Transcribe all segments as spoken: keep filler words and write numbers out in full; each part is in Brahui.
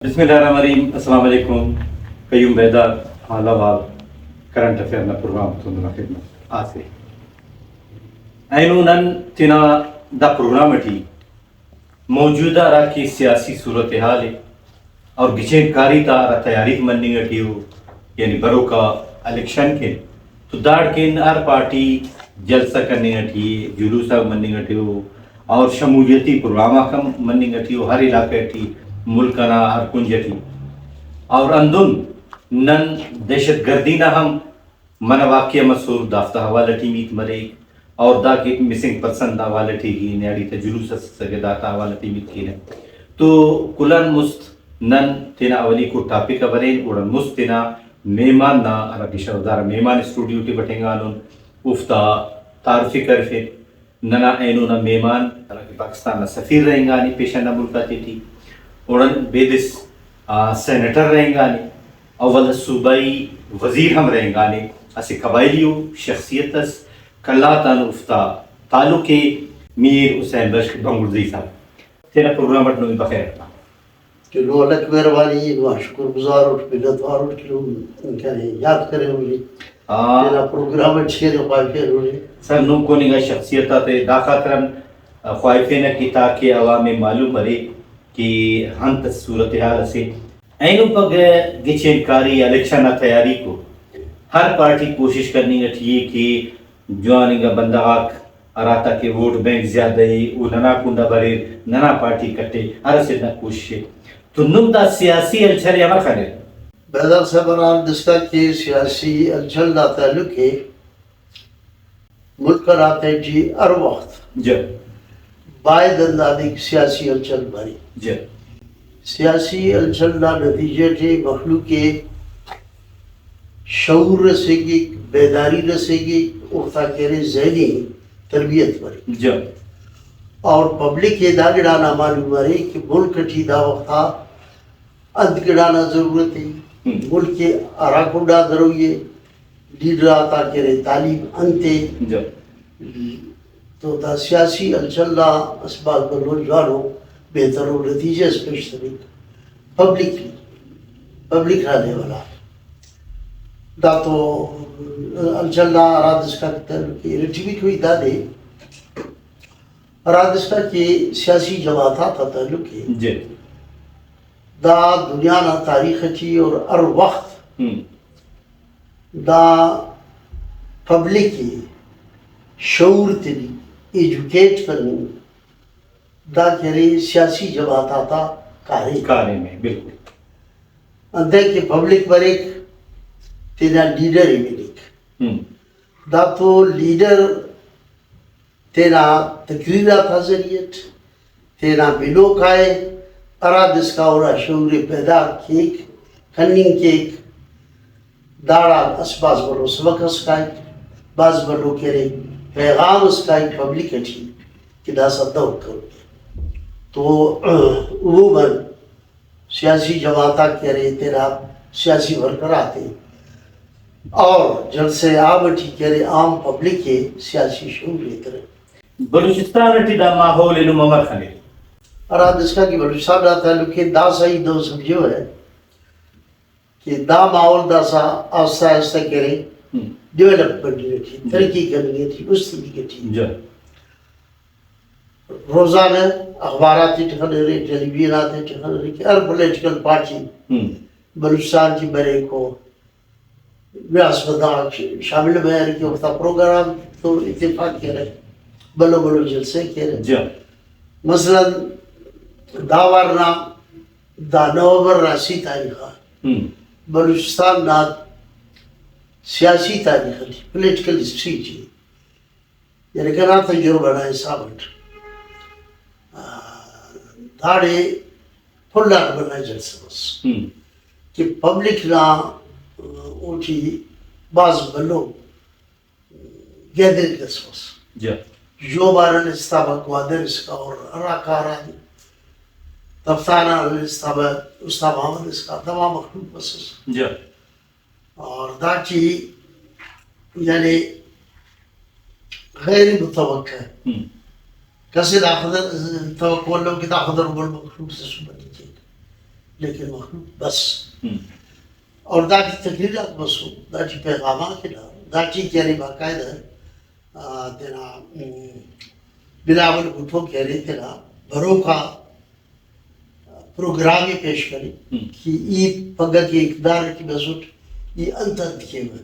بسم اللہ الرحمن الرحیم۔ السلام علیکم۔ قیوم بیدار، حال احوال، کرنٹ افیئر نا پروگرام تون ننا خدمت آتے۔ اینو نن تینا دا پروگرام اٹی موجودہ ہرا کہ سیاسی صورتحال ء اور گچین کاری تا ہرا تیاری مننگ اٹی ء، یعنی بروکا الیکشن کن، تو داڑکن ہر پارٹی جلسہ کننگ اٹی ء، جلوس آک مننگ اٹی ء اور شمولیتی پروگرام آک ہم مننگ اٹی ء، ہر علاقہ ٹی ملک انا ہر کنج اٹی۔ اور ہندن نن دہشت گردی نا ہم منہ واقعہ مسر، دافتا حوالہ ٹی ہیت مریک، اور دا کہ مسنگ پرسن نا حوالہ ٹی کہ نیاڑی تا جلوس اس اسکہ، داتا حوالہ ٹی ہیت کینہ۔ تو کل آن مست نن تینا اولیکو ٹاپک آ برین، اوڑان مست تینا مہمان نا ہرا کہ شوندار مہمان اسٹوڈیو ٹی بٹنگانن، اوفتا تعارف ء کرفین۔ ننا اینو نا مہمان ہرا کہ پاکستان نا سفیر رہینگانے پیشن نا ملک آتیٹی، اوڑان بیدس، آ، سینیٹر رہینگانے، اول صوبائی وزیر ہم رہینگانے، اسہ قبائلی ء شخصیت اس، قلات آن اوفتا تعلق ء۔ میر حسین بخش بنگلزئی صاحب، تینا پروگرام اٹ نمے بخیر۔ کہ نو لکھ مہربانی، نما شکر گزار اٹ، منت وار اٹ کہ نم کنے یات کرے ہم۔ آ۔ تینا پروگرام اٹ شیئر خواہفے ہم۔ سر، نم کون انگا شخصیت آتے دا خاطر آن خواہفینہ کہ تاکہ عوام ء معلوم مرے کہ انت صورتحال اسے۔ اینو پگہ گچین کاری الیکشن نا تیاری کو ہر پارٹی کوشش کننگ اٹی ء کہ جوان انگا بندغ آک ہراتا کہ ووٹ بینک زیادہ ء، او ننا کنڈا بریر، ننا پارٹی کٹے، ہر اسٹ نا کوشش ء۔ تو نم دا سیاسی ہلچل ء امر خنر؟ بیدار صاحب، ہرا داسکان کہ سیاسی ہلچل نا تعلق ء، ملک انا تہٹی ہر وخت جی۔ باید ہندادے کہ سیاسی ہلچل بری۔ جی۔ سیاسی ہلچل نا نتیجہ ٹی مخلوق ء شعور رسینگک، بیداری رسینگک، اوفتا کہ ارے ذہنی تربیت بریک۔ جی۔ اور پبلک ء دا گڑا نا معلوم ارے کہ ملک اٹی دا وخت آ انت گڑا نا ضرورت ء، ہم۔ ملک ء ہرا کنڈا دروئی ء، لیڈر آتا کہ ارے تعلیم انت ء۔ جی۔ تو دا سیاسی ہلچل نا اسہ بھاز بھلو جوانو بہترو نتیجہ اس پیش تمک پبلک، پبلک نا لیول آ۔ دا تو ہلچل نا ہرا داسکان تعلق ء، ارٹمیکو ہیت دادے ہرا داسکان کہ سیاسی جماعت آتا تعلق ء۔ جی۔ دا دنیا نا تاریخ اٹی اور ہر وخت ہم۔ دا پبلک ء شعور تیٹی ایجوکیٹ کننگ، دا کہ ارے سیاسی جماعت آتا کاریم۔ کاریم ء، بالکل۔ انتئے کہ پبلک بریک، تینا لیڈر ء ملیک۔ ہم۔ دا تو لیڈر تینا تقریر آتا ذریعہ اٹ تینا بنو کائے، ہرا داسکان اونا شعور ء بیدار کیک، کننگ کیک، داڑان اسہ بھاز بھلو سبق اس کائک، بھاز بھلو کہ ارے پیغام اس کائک پبلک اٹی کہ داسہ دور کروک۔ تو عموماً سیاسی جماعت آک کہ ارے تینا سیاسی ورکر آتے اور جلسہ عام اٹی کہ ارے عام پبلک ء سیاسی شعور ایترہ۔ بلوچستان اٹی دا ماحول ء نم امر خنرے؟ ہرا داسکان کہ بلوچستان نا تعلق ء، داسہ ای دو سمجھو ہے کہ دا ماحول داسہ آہستہ آہستہ کہ ارے ہم۔ ڈیولپ کننگ اٹی، ہم۔ ترقی کننگ اٹی، است تننگ اٹی۔ جی۔ روزانہ اخبارات ٹی خنرے، ٹیلی ویژن آتے ٹی خنرے کہ ہر پولیٹیکل پارٹی ہم۔ بلوچستان ٹی بریک و بھاز بندغ آک شامل مریرہ کہ اوفتا پروگرام تو اتفاق کیرہ، بھلو بھلو جلسہ کیرہ۔ جی۔ مثلاً دا وار نا دا نومبر نا سی تاریخ آ ہم۔ بلوچستان نا سیاسی تاریخ ٹی، پولیٹیکل ہسٹری ٹی، یعنی کنا تجربہ نا حساب اٹ، آ، داڑے پھل آک بنائی جلسہ مس ہم۔ کہ پبلک نا، آ، اوٹی بھاز بھلو گیدرنگ اس مس۔ جی۔ ژوبار الس تابہ گوادر اسکا اور ہرا کاران دفتانہ الس تابہ استاد محمد اسکا تمام مخلوق مسس۔ جی۔ اور داٹی یعنی غیر متوقع۔ ہم۔ کسے دا خدر توقع الو کہ دا خدر بھلو مخلوق سے سنبت کیک۔ لیکن مخلوق بس۔ ہم۔ اور داٹی تقریر آک بسو، داٹی پیغام آک ہنا، داٹی کہ ارے باقاعدہ، آ، تینا، ہم، بلاول بھٹو کہ ارے تینا بروکا پروگرام ءِ پیش کرے ہم۔ کہ ای پگہ کہ اقدار ٹی بسٹ، ای انت انت کیوہ،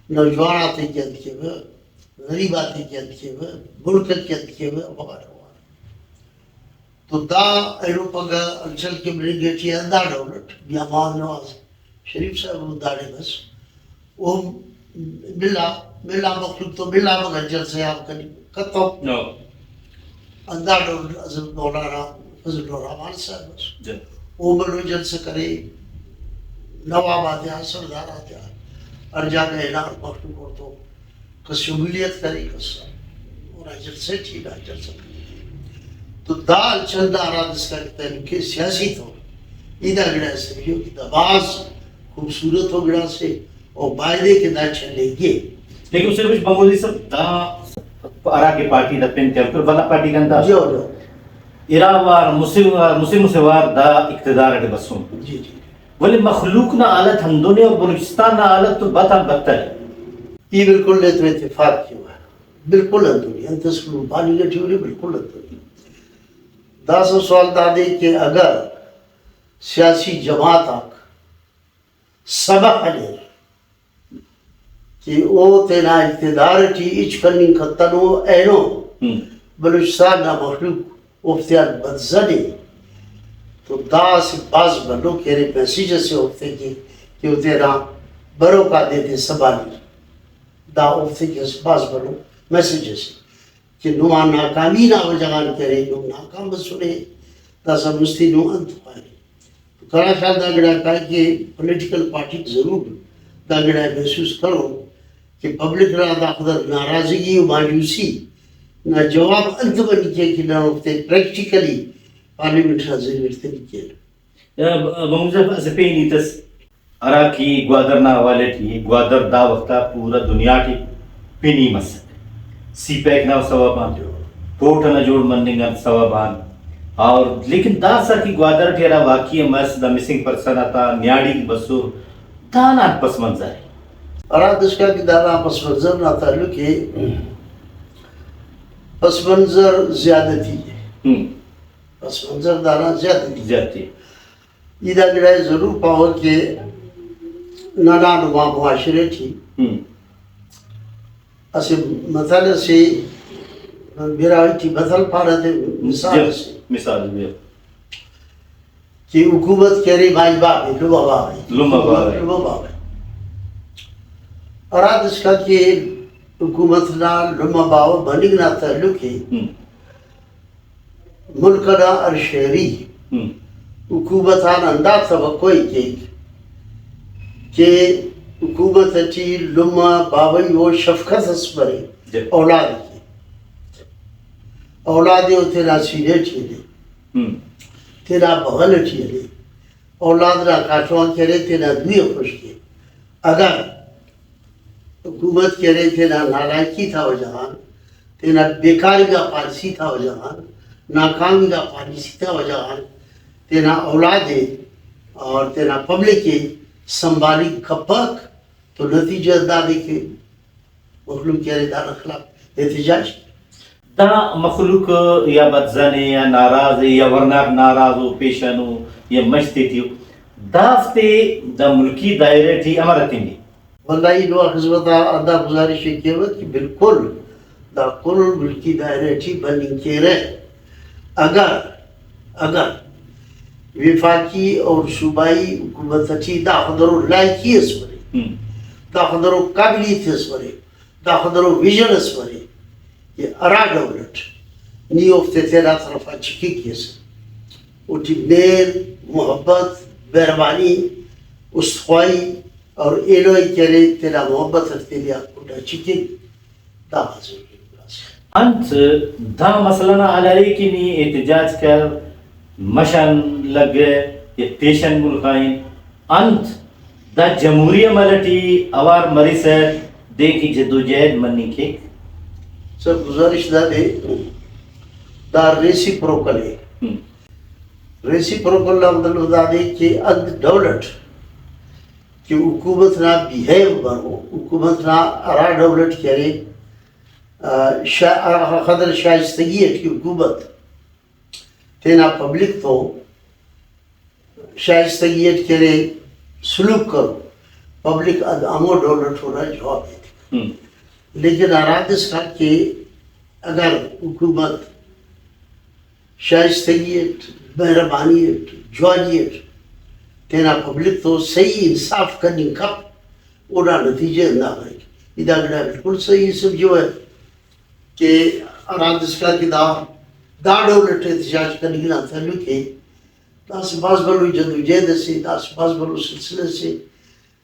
نوجوان آتے کہ انت کیوہ، غریب آتے کہ انت کیوہ، ملک کہ انت کیوہ، وغیرہ وغیرہ۔ تو دا ایلو پگہ ہلچل کہ بننگ ٹی ہندا ڈول اٹ بیا معاذ نواز شریف صاحب ہم داڑے بس۔ او ملا، ملا مخلوق تو ملا مگر جلسہ آن کننگ کتو۔ ہو۔ ہندا ڈول حضرت مولانا فضل الرحمان صاحب بس۔ جی۔ او ملو جلسہ کرے، نواب آتیا، سردار آتیا، ہر جاگہ ہنا مخلوق اوڑتون کس شمولیت کرے، کس اونا جلسہ ٹی، نا جلسہ ٹی۔ تو دا ہلچل نا ہرا داسکان کہ تعلق ءِ سیاسی طور، ای دا گڑا ئے سمجھو کہ دا بھاز خوبصورت ءُ گڑاسے، او بایدے کہ دا چلیگے۔ لیکن اسے بش بنگوزی صاحب، دا ہرا کہ پارٹی دا پن تیار کر، بھلا پارٹی کنتا جی، ہو، جی۔ ارا وار، مسہ وار، مسہ مسہ وار دا اقتدار اٹی بسون۔ جی، جی۔ ولے مخلوق نا حالت ہندن ءِ اور بلوچستان نا حالت تو بت آن بدتر ءِ۔ ای بالکل نے تو اتفاق کیوہ۔ بالکل ہندن ءِ۔ انت اس کہ پاننگ ٹی ارے، بالکل ہندن ءِ۔ داسہ سوال دادے کہ اگر سیاسی جماعت آک سبخ ہلیر کہ او تینا اقتدار ٹی ہچ کننگ کتنو اینو، ہم۔ بلوچستان نا مخلوق اوفتیان بدزنے، تو دا اسہ بھاز بھلو کہ ارے میسج اسے اوفتے کہ، کہ او تینا بروک آ دے تے سنبھالیر۔ دا اوفتے کہ اسہ بھاز بھلو میسج اسے کہ نما ناکامی نا وجہ غان کہ ارے نم ناکام بسنے، داسہ مستی نم انت خواہرے۔ تو کنا خیال دا گڑا کائے کہ پولیٹیکل پارٹیک ضرور دا گڑا ءِ محسوس کرو کہ پبلک نا داخضر ناراضگی و مایوسی نا جواب انت مننگ کیک کہ نن اوفتے پریکٹیکلی پارلیمنٹ نا ذریعہ اٹ تننگ کینہ۔ یا ب-، بنگوزی صاحب، اسہ پین ہیت اس ہرا کہ گوادر نا حوالہ ٹی ءِ، گوادر دا وخت آ پورا دنیا ٹی پن ای مسک، سی پیک نا سوب آن، پورٹ ئنا جوڑ مننگ آن سوب آن، اور لیکن داسہ کہ گوادر ٹی ہرا واقعہ مس، دا مسنگ پرسن آتا نیاڑیک بسر، دانا پس منظر ءِ۔ ہرا داسکان کہ دانا پس منظر نا تعلق ءِ، پس منظر زیادتی ءِ۔ ہم۔ پس منظر دانا زیادتی۔ زیادتی۔ ای دا گڑا ءِ ضرور پاوہ کہ ننا نما معاشرہ ٹی ہم۔ اسہ مثال اسے، براہوئی ٹی مثل پارہ تے، مثال جی، اسے۔ مثال، جی۔ کہ حکومت کہ ارے مائی باوہ، لمہ باوہ۔ لمہ باوہ۔ لمہ باوہ۔ ہرا داسکان کہ حکومت نا لمہ باوہ مننگ نا تعلق ءِ، ہم۔ ملک ئنا ہر شہری ہم۔ حکومت آن ہندا توقع ءِ کیک کہ حکومت ٹی لمہ باوئی و شفقت اس مرے جی۔ اولاد ءِ کہ۔ اولاد ءِ او تینا سینہ ٹی ہلے، ہم۔ تینا بغل ٹی ہلے، اولاد نا کاٹم آن کہ ارے تینا دوئی آ خوش کے۔ اگہ حکومت کہ ارے تینا نالائکی تا وجہ غان، تینا بیکار انگا پالیسی تا وجہ غان، ناکام انگا پالیسی تا وجہ غان تینا اولاد ءِ اور تینا پبلک ءِ سنبھالنگ کپک، تو نتیجہ دادے کہ مخلوق کہ ارے دانا خلاف احتجاج۔ دا مخلوق یا بدزن ءِ یا ناراض ءِ یا ورناک ناراض ءُ پیشن ءُ یا مش تیٹی ءُ، دافتے دا ملکی دائرہ ٹی امر ہتنگے؟ واللہ ای نما خذمت آ ہندا گزارش ءِ کیوہ کہ بالکل دا کل ملکی دائرہ ٹی بننگ کیرہ۔ اگر، اگر وفاقی اور صوبائی حکومت ٹی دا خدرو لائکی اس مرے، ہم۔ دا خدرو قابلیت اس مرے، دا خدرو ویژن اس مرے کہ ہرا ڈول اٹ نی اوفتے تینا طرفا چکک کیسہ، اوٹی مہر، محبت، مہربانی، است خواہی اور ایلو ءِ کہ ارے تینا محبت اٹ تینے آ کنڈا چکک، دا بھاز ضروری گڑاسے۔ انت دا مسئلہ نا حل ارے کہ نی احتجاج کر، مش آن لگہ یا پیشن ملک آ ہن، انت دا جمہوری عمل ٹی اوار مریسہ دے کہ جدوجہد مننگ کیک؟ سر، گزارش دادے، دا ریسیپروکل ءِ۔ ہم۔ ریسیپروکل نا مطلب دادے کہ انت ڈول اٹ کہ حکومت نا بیہیو برو، حکومت نا ہرا ڈول اٹ کہ ارے، آ، شا-، آ، خدر شائستگی اٹ کہ حکومت تینا پبلک تو شائستگی اٹ کہ ارے سلوک کرو، پبلک اد-، ہمو ڈول اٹ اونا جواب ایتک۔ ہم۔ لیکن ہرادسکا کہ اگر حکومت شائستگی اٹ، مہربانی اٹ، جوانی اٹ تینا پبلک تو صحیح انصاف کننگ کپ، اونا نتیجہ ہندا مریک۔ ای دا گڑا بالکل صحیح سمجھوہ کہ ہرادسکا کہ دا، دا ڈول اٹ احتجاج کننگ نا تعلق ءِ، داسہ بھاز بھلو جدوجہد اسے، داسہ بھاز بھلو سلسلہ اسے۔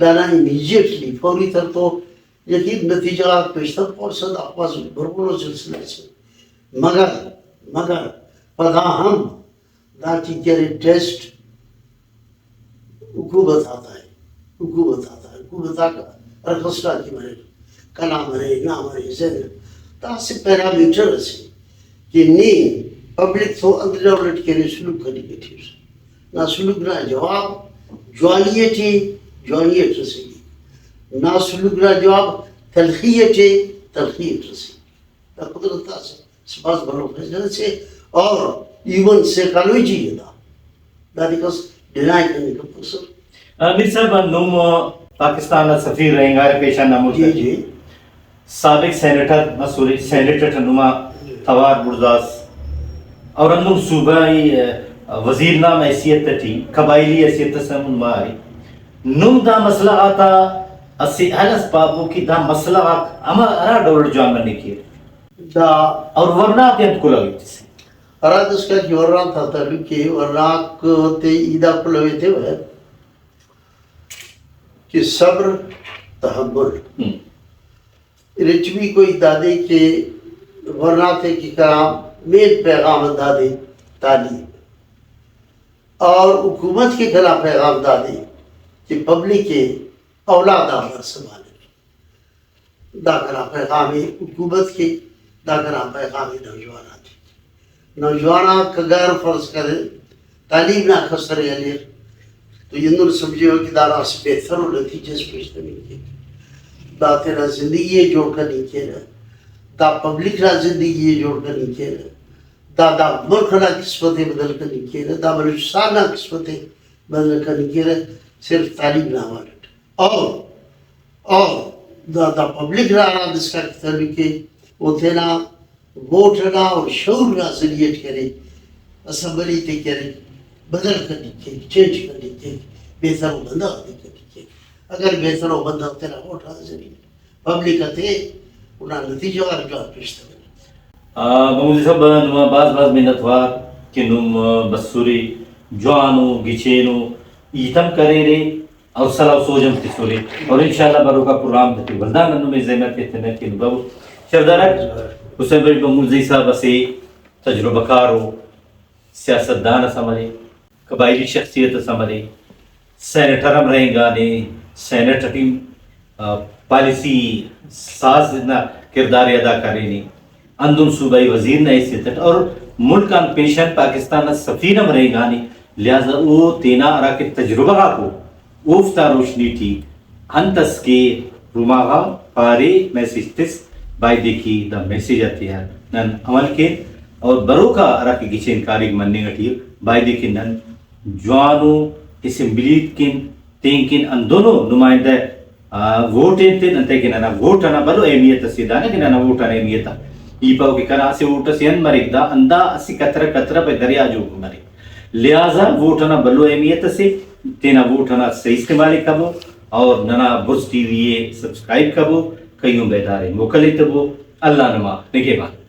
دانا امیجیٹلی، فوری طور تو یقین نتیجہ غاک پیش تمپرسہ، دا بھاز بھلو سلسلہ اسے۔ مگر، مگر پدا ہم دا ٹی کہ ارے ٹیسٹ حکومت آتا ءِ، حکومت آتا ءِ، حکومت آک ہر کس نا کہ مریر، کنا مرے، نا مرے، زین داسہ پیرامیٹر اسے کہ نی پبلک تو انت ڈول اٹ کہ ارے سلوک کننگ ٹی اُس۔ نا سلوک نا جواب جوانی ٹی، جوانی اٹ رسینے۔ نا سلوک نا جواب تلخی ٹی، تلخی اٹ رسینے۔ دا قدرت آ اسہ بھاز بھلو فیصلہ سے اور ہیومن سائیکالوجی ہے دا۔ دادے کس ڈینائی کننگ کپسر۔ آ، میر صاحب، نم پاکستان نا سفیر رہینگارے پیشن نا ملک جی، اٹی۔ جی۔ سابق سینیٹر مسورے، سینیٹ اٹ نما جی۔ توار بڑزاس اور ہندن صوبائی، آ، وزیر نا ہم حیثیت اٹی، قبائلی حیثیت اس ہم نما ارے۔ نم دا مسئلہ غاتا اسہ حل اس پابو کہ دا مسئلہ غاک ہمہ ہرا ڈول اٹ جوان مننگ کیر۔ دا اور ورنا تے انت کلہو ایتسے؟ ہرادسکا کہ ورنا تا تعلق ءِ، ورناک تے ای دا کلہو ایتیوہ کہ صبر، تحمل۔ ہم۔ ارٹمیکو ہیت دادے کہ ورنا تے کہ کنا مین پیغام ہندادے تعلیم اور حکومت کہ کنا پیغام دادے کہ پبلک ءِ اولاد آ بار سنبھالر۔ دا کنا پیغام ءِ حکومت کے، دا کنا پیغام ءِ نوجوان آتے۔ نوجوان آک اگر فرض کرے تعلیم نا کسر ءِ ہلیر تو ہندن سمجھیوہ کہ دانا اسہ بہترو نتیجہ اس پیش تمنگ کیک۔ دا تینا زندگی ءِ جوڑ کننگ کیرہ، دا پبلک نا زندگی ءِ جوڑ کننگ کیرہ، دا، دا ملک نا قسمت ءِ بدل کننگ کیرہ، دا بلوچستان نا قسمت ءِ بدل کننگ کیرہ، صرف تعلیم نا حوالہ اٹ۔ اور، اور دا، دا پبلک نا ہرا دسکان تعلق ءِ، او تینا ووٹ انا اور شعور نا ذریعہ اٹ کرے، اسمبلی تے کرے، بدل کننگ کیک، چینج کننگ کیک، بہترو بندغ آتے کننگ کیک۔ اگر بہترو بندغ تینا ووٹ آتا ذریعہ پبلک آتے اونا نتیجہ وار جواب پیش تمنے۔ آ، محمود صاحب، نما بھاز بھاز منت وار کہ نم، آ، بسرے، جوانو گچینو ہیت ہم کریرے، حوصلہ و سوج ہم تسرے، اور انشاءاللہ بروکا پروگرام تیٹی ولدا نن نمے زحمت ایتنہ کہ نم ببو۔ شردارک حسین بخش بنگلزئی صاحب اسہ تجربہ کارو سیاست دان اس ہم ارے، قبائلی شخصیت اس ہم ارے، سینیٹر ہم رہینگانے، سینیٹ اٹی، آ، پالیسی ساز نا کردار ءِ ادا کرینے۔ ہندن صوبائی وزیر نا حیثیت اٹ اور ملک آن پیشن پاکستان نا سفیر ہم رہینگانے، لہذا او تینا ہراکہ تجربہ غاکو اوفتا روشنی ٹی انت اس کہ رماغا پارے میسج تس، بایدے کہ دا میسج آتیا نن عمل کین اور بروکا ہراکہ گچین کاریک مننگ اٹی ءِ بایدے کہ نن جوانو اسمبلی کن تینکن ہندنو نمائندہ، آ، ووٹ ایتن، انتئے کہ ننا ووٹ انا بھلو اہمیت اسے، دانا کہ ننا ووٹ انا اہمیت آ۔ ای پاو کہ کنا اسہ ووٹ اسے انت مریک، دا ہندا اسہ قطرہ قطرہ پہ دریا جوڑ مریک۔ لہذا ووٹ انا بھلو اہمیت اسے، تینا ووٹ انا صحیح استعمال ءِ کبو اور ننا بڑز ٹی وی ءِ سبسکرائب کبو، کہیوں بیدار ءِ موکل ایتبو۔ اللہ نما نگہبان۔